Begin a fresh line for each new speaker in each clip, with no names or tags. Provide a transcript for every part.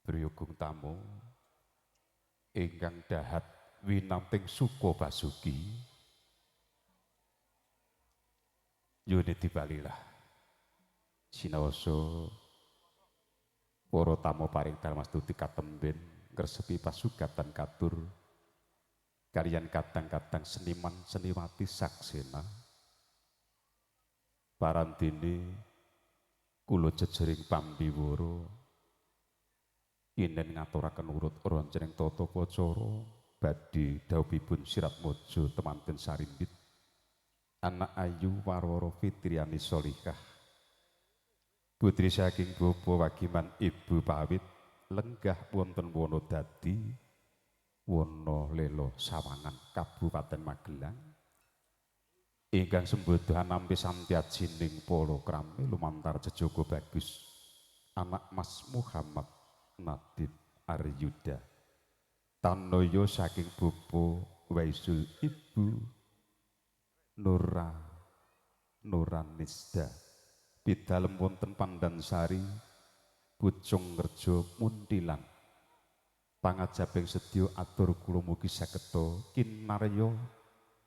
Briyogong tamu ingkang dahat winanting suka basuki yune dibalilah sinaosa para tamu paring dalmastuti katemben ngresepi pasugatan katur kaliyan kadang-kadang seniman seniwati saksena parandene kula jejering pambiwara inen ngaturaken urut roncening tata pacara badhe dhawuhipun Siratmaja temanten sarimbit anak ayu Warwara Fitriani Sholihah putri saking Bapak Wagiman Ibu Pawit lenggah wonten Wonodadi Wonolelo Sawangan Kabupaten Magelang ingkang sembodo nampi santiajining palakrami lumantar jejaga bagus anak Mas Muhammad Nadib Aryuda tanoyo saking Bapak Waisul Ibu Nura Nuranisda pidalem wonten Pandansari Pucungrejo Muntilan pangajaping sedya atur kula mugi sageta kinarya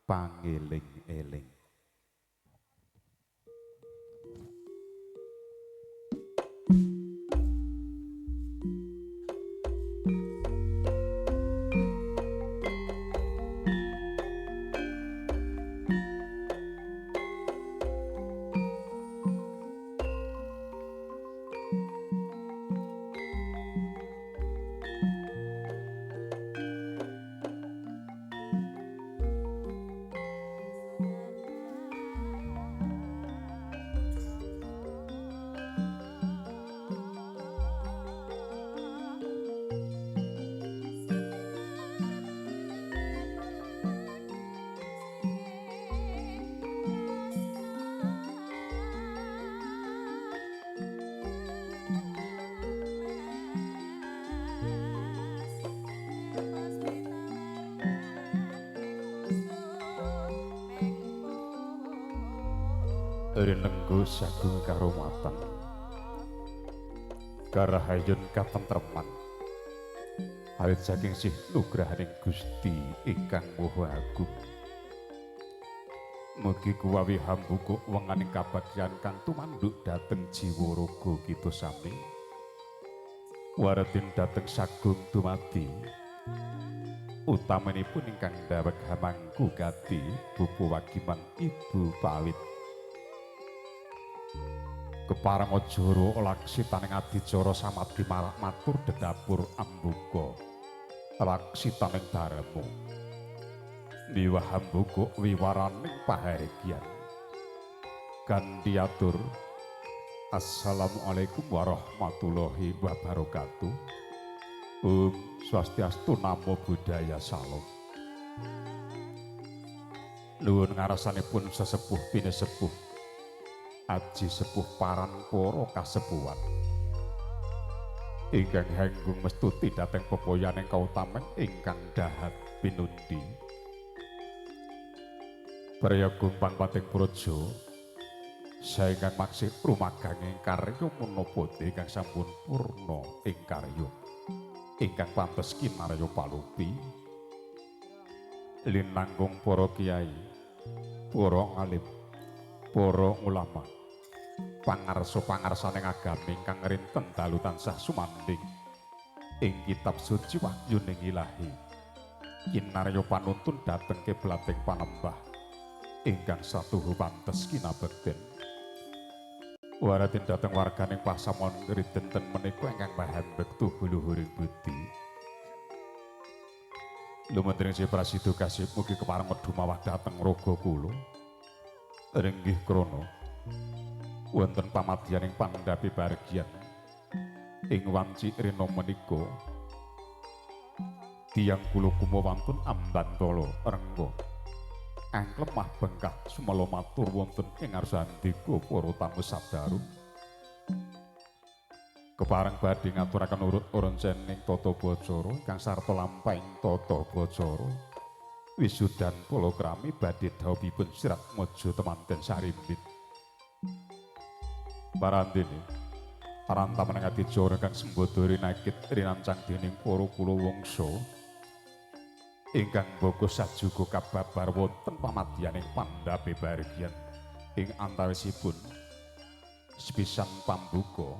pangeling-eling. Rinenggo sagung karomatan karahayun katentreman awit saking sih nugrahaning Gusti ingkang Maha Agung mugi kuwawi hambuku wenganing kabagyan kang tumanduk dhateng jiwa raga kita sami waretin dhateng sagung dumadi utamanipun ingkang dhaweg hamangku gati Bapak Wagiman Ibu Pawit kepareng ajara laksitaning adicara samadhi matur dedapur ambuka laksitaning dharma miwah ambuka wiwaraning paharegyan kanthi atur assalamualaikum warahmatullahi wabarakatuh. Om Swastiastu, Namo Buddhaya, Salam. Nuwun ngarasanipun sesepuh pinesepuh aji sepuh paran para kasepuhan ingkang hanggung mestuti dhateng pepoyaning kautaman ingkang dahat pinundi prayoga pangpating praja saenggang maksih rumaganging karya menapa ingkang sampun purna ing karya ingkang pantes kinarya palupi linangkung para kiai, para alim, para ulama, pangarsa-pangarsaning agami ingkang rinten dalu tansah sumandhing ing kitab suci wahyuning ilahi kinarya panuntun dhateng kiblating panembah ingkang satuhu pantes kinabekten waratin dhateng warganing pasamon ridenten menika ingkang mahambektu luhuring budi lumentring Sri Prasido kasih mugi kepareng dumawah dhateng raga kula ringgih krana wonten pamadyaning pandhapi bargyan ing wanci rina menika tiyang kula kumawantun ambantala rengga angklemah bengkah sumela matur wonten ing ngarsandika para tamu sabdaru kepareng badhe ngaturaken urut roncening tata bacara ingkang sarta lampahing tata bacara wisudan palakrami badhe dhawuhipun Siratmaja temanten sarimbit. Parandene Parantaman adicara kang sembodo rinakit rinancang dening para kulawangsa ingkang mbaka sajuga kababar wonten pamadyaning pandhape bargyan ing antawisipun sepisan pambuka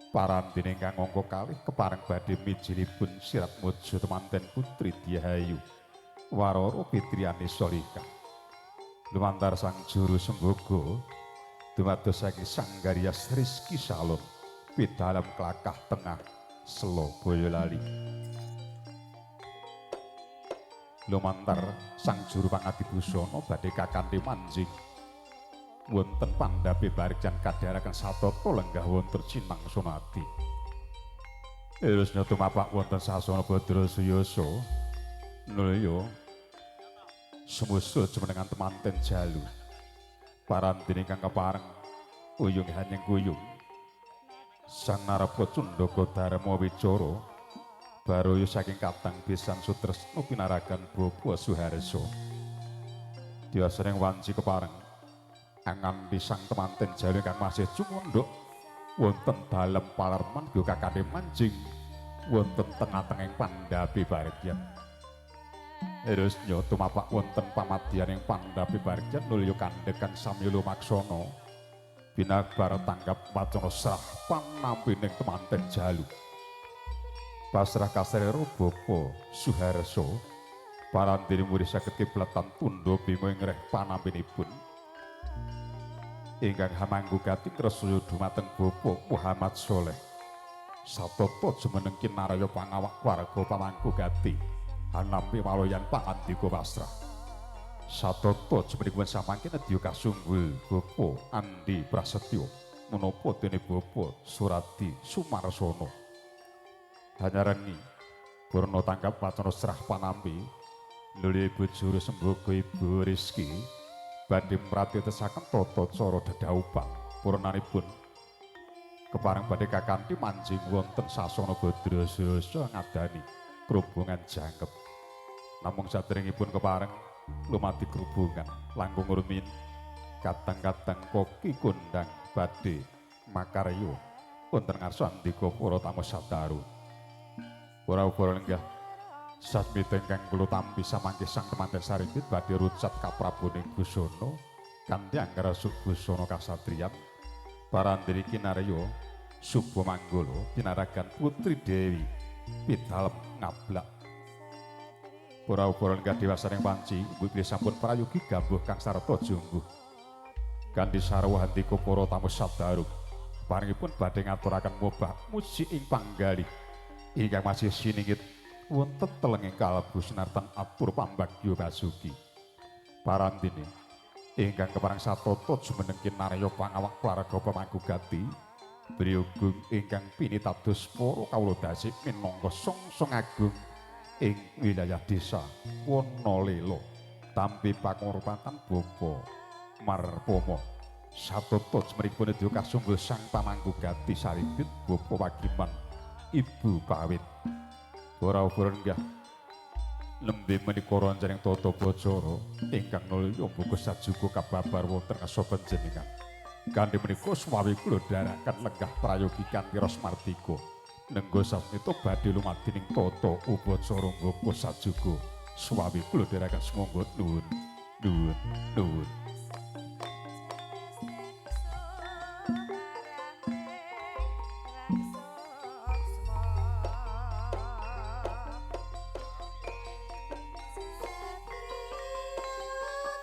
parandene ingkang angka kalih kepareng badhe mijilipun sirat muju temanten putri Diahayu Warara Fitriani Sholihah lumantar sang juru semboga dumados saking Sanggarias Rizky Salon pidalem Klakah Tengah Selo Boyolali. Lumantar sang juru pangadibusana badhe kakanthi manjing wonten pandhape barjan kadharaken satata lenggah wonten Sinang Sonati. Terusnya tumapak wonten sasana Badra Suyasa nulya sumusul jumenengan temanten jalu. Parandene ingkang kepareng uyung hanyeng kuyung sang narapa cundaka dharma wicara baroyo saking katang besan sutresna pinaragan Bapak Suharso. Diwasring wanci kepareng anganti sang temanten jalu ingkang masih cumundhuk wonten dalem palerman yo kakane manjing wonten tengah-tengahing pandhape bargyan. Terusnya tumapak wonten pamadyaning pandhape bargyan nulya kandhek kang sami lumaksana binabar tanggap wacana srah panampining temanten jalu. Pasrah kasrero Bapak Suharso parandene murid saged kibletan tundha bima ing reh panampinipun ingkang hamanggu gati ngresaya dumateng Bapak Muhammad Soleh satata jumeneng kinarya pangawak warga pamangku gati hanampi waloyan pangandika pasrah. Satata jumenipun samangke nedya kasunggul Bapak Andi Prasetyo menapa dene Bapak Suradi Sumarsono. Hanyarengi purna tanggap wacana srah panampi nuli Ibu Juru Semboga Ibu Rizky badhe mratitesaken tata cara dedhaupan purnanipun kepareng badhe kakanthi manjing wonten sasana Badra Suyasa ngadani krubungan jangkep. Namung saderengipun kepareng lumati krubungan langkung rumiyin kadang-kadang koki kondang badhe makarya wonten ngarsa andika para tamu sadaru. Ora-ora lenggah sasmita ingkang kula tampi samangke sang temanten sarimbit badhe rucat kaprabuning busana kanthi anggrasuk busana kasatriyan parandene kinarya Suba Manggala pinaragan Putri Dewi pidalem ngablak. Ora-ora lenggah dewasaning wanci bilih sampun prayogi gambuh kang sarta jungguh kanthi sarwa handika para tamu sadaru paringipun badhe ngaturaken mobah muji ing panggalih ingkang masih siningit wonten telenging kalbu sinartan atur pambagya basuki. Parandene ingkang kepareng satata jumeneng kinarya pangawak keluarga pamangku gati priyogung ingkang pinitados para kawula dasik minangka songsong agung ing wilayah desa Wonolelo tampi pangurpatan Bapak Marpomo. Satata jumenipun nedya kasunggul sang pamangku gati saribit Bapak Wagiman Ibu Pawit. Ora-ora lenggah nembe menika roncaning tata bacara ingkang nulya mbaka sajuga kababar wonten ngarsa panjenengan. Kanthi menika suwawi kula dharakaken lenggah prayogi kanthi rosmardika. Nenggo sasmita badhe lumadi ning tata upacara mbaka sajuga. Suwawi kula dherekaken sumangga nuwun nuwun nuwun.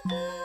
Yeah.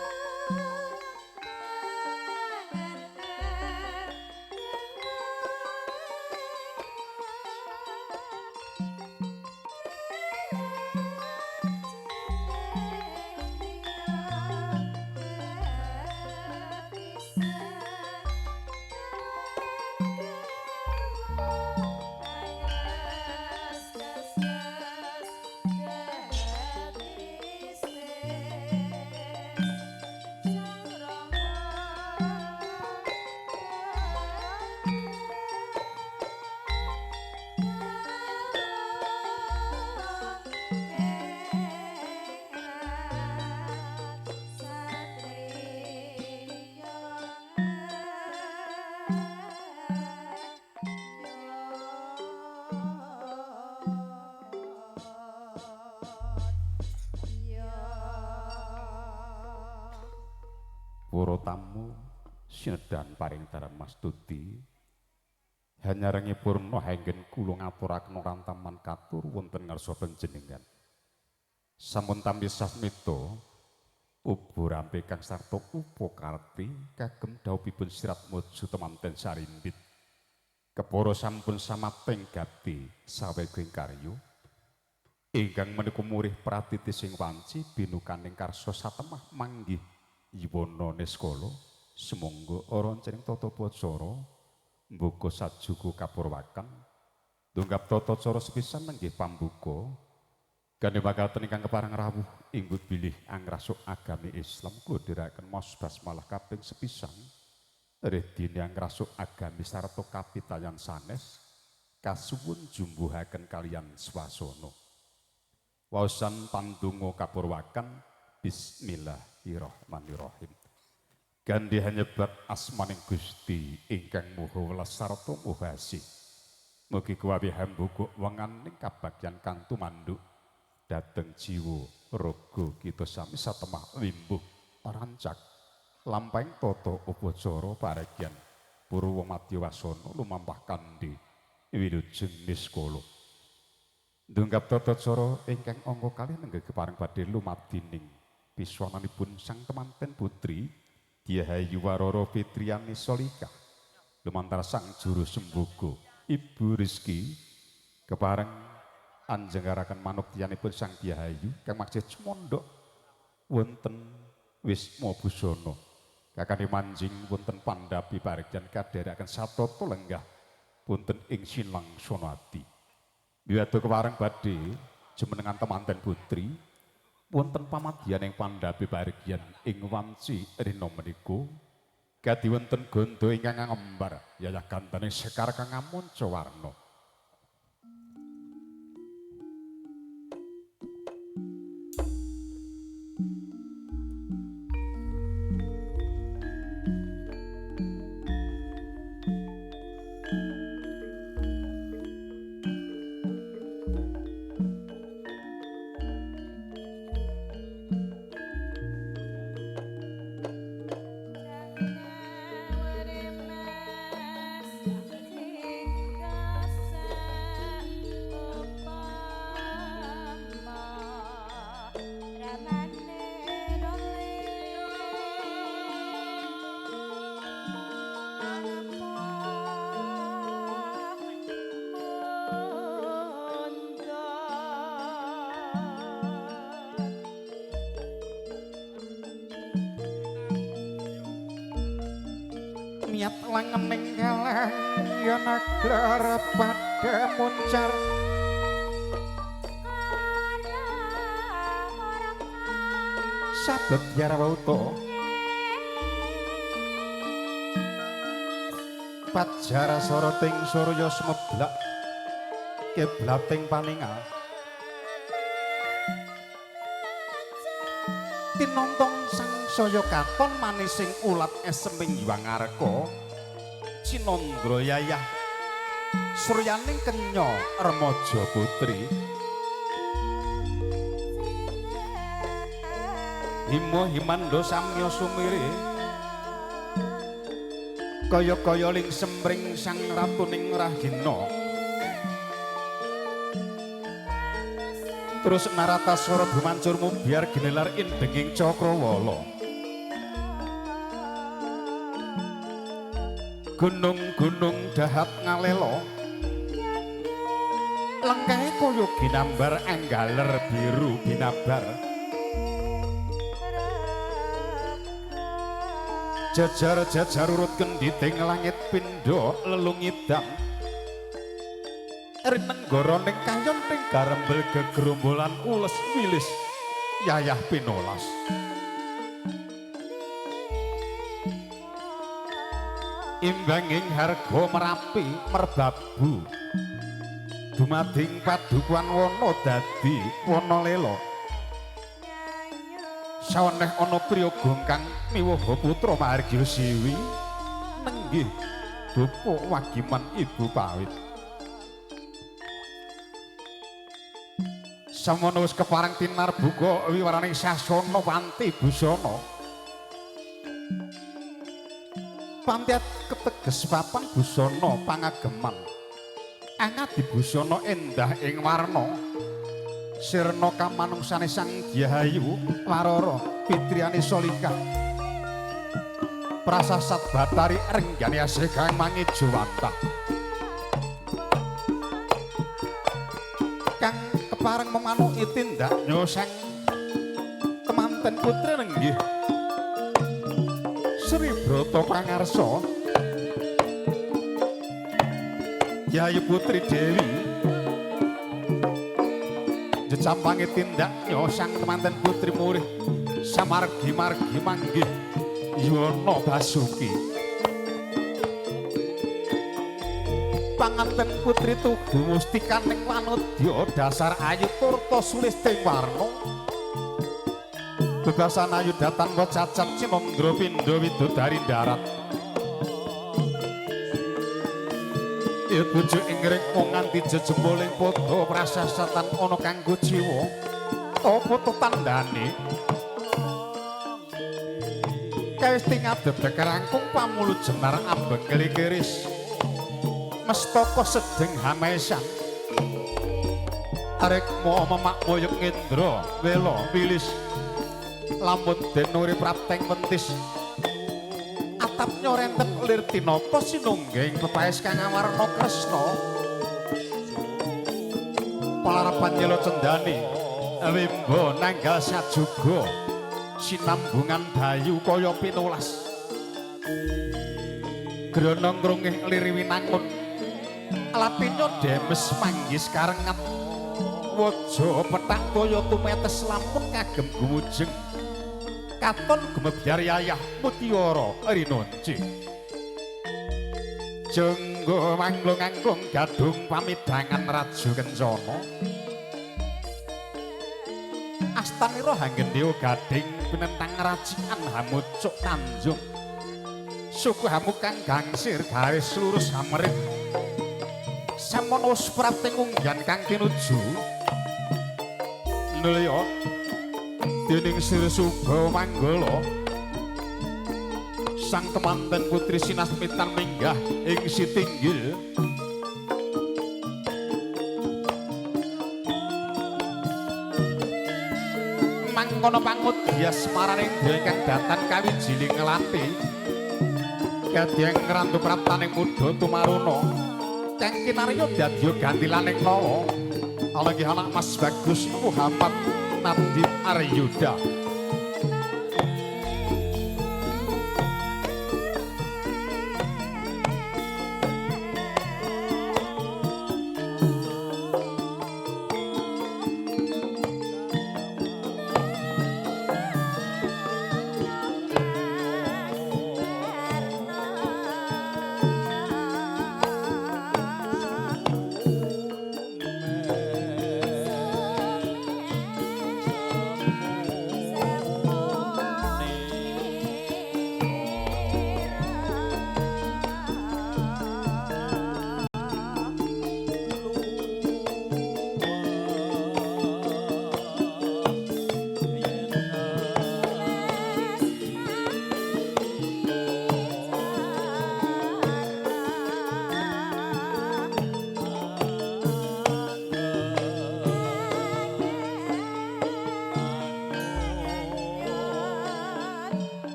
Para tamu sinedhan paring darmastuti hanyarengi purna hanggen kula ngaturaken rantaman katur wonten ngarsa panjenengan. Sampun tampi sasmita ubo rampe kang sarta upakarti kagem dhawuhipun Sirat Mojo temanten sarimbit. Kepara sampun samapeng gati saweging karya ingkang menika murih pratiti sing wanci binukaning karsa satemah manggih yuwana niskala. Sumangga ora cening tata upacara mbuka sajuga kapurwakan dunggap tata cara sepisan nenggih pambuka gandhe makaten ingkang kepareng rawuh inggih bilih angrasuk agami Islam kula dherekaken maos basmalah kaping sepisan rih dene angrasuk agami sarta kapitayan sanes kasuwun jumbuhaken kaliyan swasana. Waosan pandonga kapurwakan bismillahirrahmanirrahim. Gandhi hanyebat asmaning Gusti ingkang Maha Welas sarta Maha Asih. Mugi kuwawi hambuka wenganing kabagyan kang tumanduk dhateng jiwa raga kita sami satemah limbuh rancak lampahing tata upacara paregyan purwa madya wasana lumampah kandhi wilujeng niskala. Ndungkap tata cara ingkang angka kalih nenggih kepareng badhe lumadining piswananipun sang temanten putri Diahayu Warara Fitriani Solikah lumantar sang juru sembogo Ibu Rizky kepareng anjenggaraken manuktiyanipun sang Diahayu kang maksih cemondhok wonten Wisma Busana kakane manjing wonten pandhapi paregyan kadherekaken satata lenggah wonten ing Sinang Sonadi. Wiwada kepareng badhe jumenengan temanten putri wonten pamadyan ing pandhapi paregyan ing wanci rina menika gadi wonten gandha ingkang ngembar yayah gantane sekar kang ngamanca warna. Niat langening kalang yen aglar padha muncar sabet yarawuta pajara soroting surya sumeblak kiblating paningal tinontong sang saya katon manising ulat eseming Yuwangarka Cinandra yayah suryaning kenya remaja putri hima himanda samya sumire kaya-kaya ling semring sang ratuning rahina terus narataswara bumancur mubyar ginelar indenging cakrawala. Gunung-gunung dahat ngalela lengkahe kaya ginambar anggaler biru binabar jajar-jajar urut kendhiting langit pindha lelungidang rinenggara ning kayon ning garembel gegrombolan ules wilis yayah pinolas. Imbanging harga Merapi merbabu dumading padukuhan wana dadi wana lela saweneh ana priyaga kang miwaha putra Mahargya Siwi nenggih bapa Wagiman ibu pawit. Samono wis kepareng tinarbuka wiwaraning sasana wanti busana. Pantiat keteges papan busana pangageman. Angadi busana endah ing warna. Sirna kamanungsane Sang Dyahayu Warara Fitriani Solikah. Prasasat Batari Renggani asih kang mangijowantah. Kang kepareng memanuki tindaknya sang temanten putri nenggih Sri Brata Pangarsa Yayu Putri Dewi jecampangi tindaknya sang temanten putri murih samargi-margi manggih Yono Basuki. Panganten putri tugu mustikaning wanodya dasar ayu turta sulisting warna bebasan ayu datan wa cacat cinandra pindha widodari darat. Iyut bojo ing rikma nganti jejemboling padha prasasatan ana kanggo jiwa apa to tandane kawis tingadeg rangkung pamulu jenar ambek keris mestaka sedeng hamesan rikma memak moyuk ngendra wela wilis lamun den urip prapteng wentis atap nyorentep lir tinata sinungging pepaes kang awarna kresna palarapan nyela cendani wimbo nanggal sajuga sinambungan dayu kaya pitulas grana ngrungih lir winangun latinya demes manggis karengat waja pethak toya tumetes lamun kagem gumujeng katon gumebyar yayah mutiara rinonci jenggo manglung-angklung gadung pamidangan raju kencana astanira hanggendeo gading pinentang rajian hamucuk tanjung suku hamukang gangsir garis lurus hamrit samono wis prapting unggan kang tinuju nulya dening Sri Suba Manggala sang temanten putri sinasmitan minggah ing sitinggil mangkono pangudya semaraning dya ingkang datan kawijiling ngelati kadya ngrandu praptaning mudha tumaruna kang kinarya dadya gantilaning nawa alenggih anak Mas Bagus Muhammad Nadib Aryuda.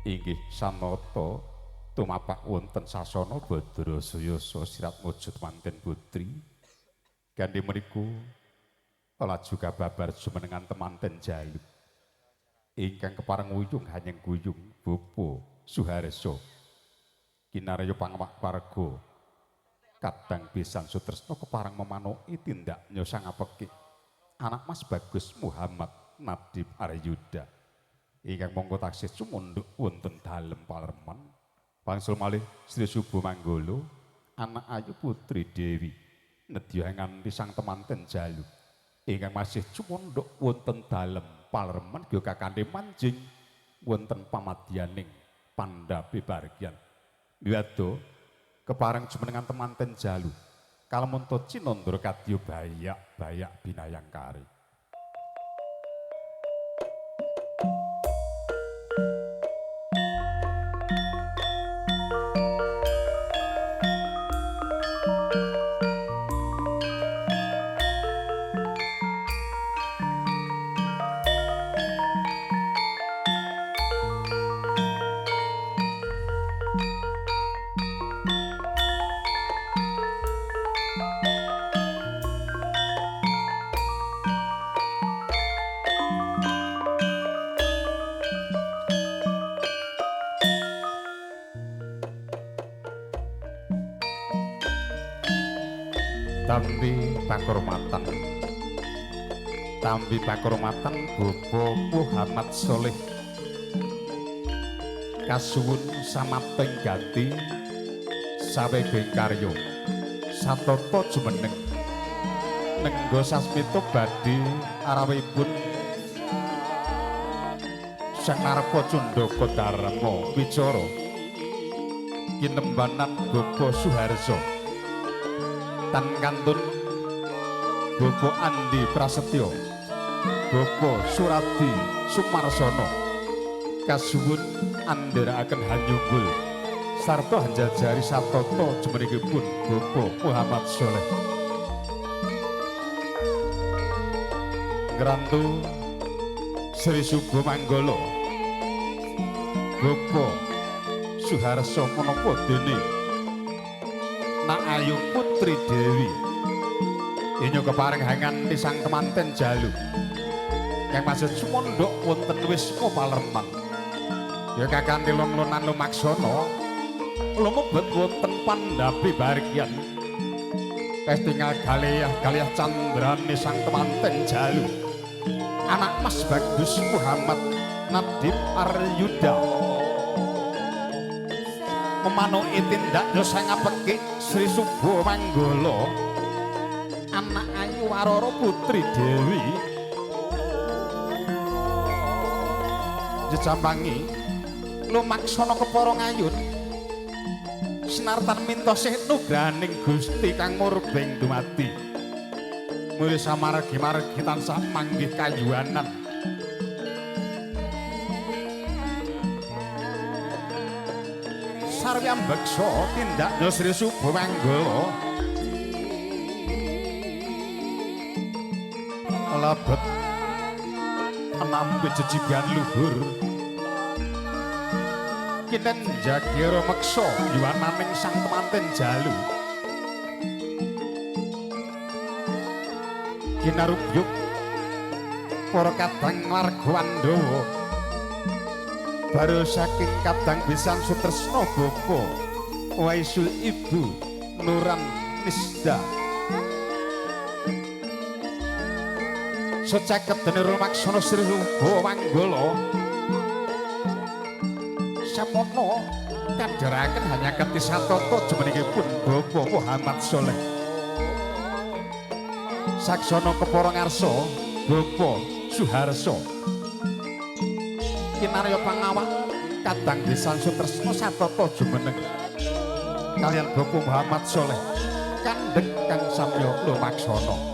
Inggih samata tumapak wonten sasana Badra Suyasa sirat wujud manten putri gandhe meniku laju kababar jumenengan temanten jalu ingkang kepareng wuyung hanyeng guyung bapa Suharso kinarya pangawak warga kadang pisan sutresna kepareng memanuki tindaknya sang apekik anak Mas Bagus Muhammad Nadib Aryuda ingkang mongko taksih sumundhuk wonten dalem palerman wangsul malih Sri Subo Manggolo anak ayu putri Dewi nedya nganti sang temanten jalu ingkang masih sumundhuk wonten dalem palerman gya kakande manjing wonten pamadyaning pandhape bargyan wiwado kepareng jumenengan temanten jalu Kalamunta cinandra kadya bayak-bayak binayangkari. Tambi pakurmatan, tambi pakurmatan Bapak Muhammad Soleh kasuwun samapting gati saweging karya satata jumeneng nengga sasmita badhe arawipun Sang Narpa Cundaka Dharma Wicara kinembanan Bapak Suharso tan kantun Bapak Andi Prasetyo, Bapak Suradi Sumarsono kasuwun andherekaken hanyumbul sarta hanjajari satata jumenengipun Bapak Muhammad Soleh. Ngrantu Sri Subo Manggala Bapak Suharso menapa dene Nak Ayu Putri Dewi inyo kepareng hangan pisang temanten jalu yang maksud sumondok wonten wisma palerman ya kakanthi lon-lonan lumaksana lumebet wonten pandhapi bargyan kestingal galih galih candrane sang temanten jalu anak Mas Bagus Muhammad Nadib Aryuda memanuki tindak dosa ngapekik Sri Subo Manggala anak ayu Warara Putri Dewi jejampangi lumaksana kepara ngayun sinartan minta sih nugrahaning Gusti kang murbeng dumadi mulih samargi margi tansah manggih kayuwanan sarwi ambeksa tindak Sri Subo Manggala lebet enampi jejiban luhur kinen jagera meksa yuwananing sang temanten jalu kinarubyuk para kadang warga Pandhawa baru saking kadang bisan sutresna bapa Waisul Ibu Nuran Nisda secaket dene rumaksana Sri Subo Manggala samono kandharaken hanya keti satata jumenengipun Bapak Muhammad Soleh saksana kepara ngarsa Bapak Suharso kinarya pangawak kadang desan sutresna satata jumeneng kalian Bapak Muhammad Soleh kandhek kang samya lumaksana.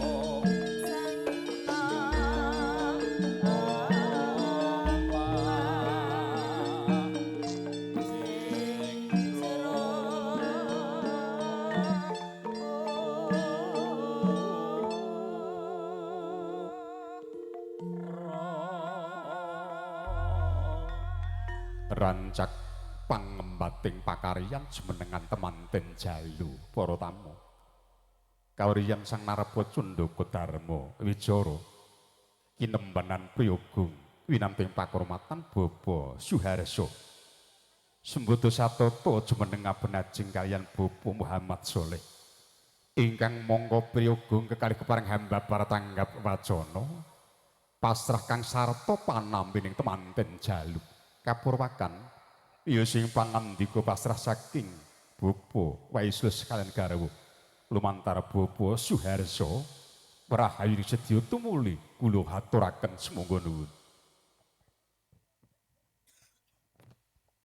Rancak pangembating pakaryan jumenengan temanten jalu para tamu kawriyan Sang Narpa Cundaka Dharma Wicara kinembanan priyoga winanting pakurmatan Bapak Suharso sembodo satata jumeneng abenajeng kaliyan Bapak Muhammad Soleh ingkang mongko priyoga kekalih kepareng hamba para tanggap wacana pasrah kang sarta panampining temanten jalu kapurwakan iya sing pangandika pasrah saking Bapak Waisul sekalian garwa lumantar Bapak Suharso rahayu sedya tumuli kula haturaken sumangga nuwun.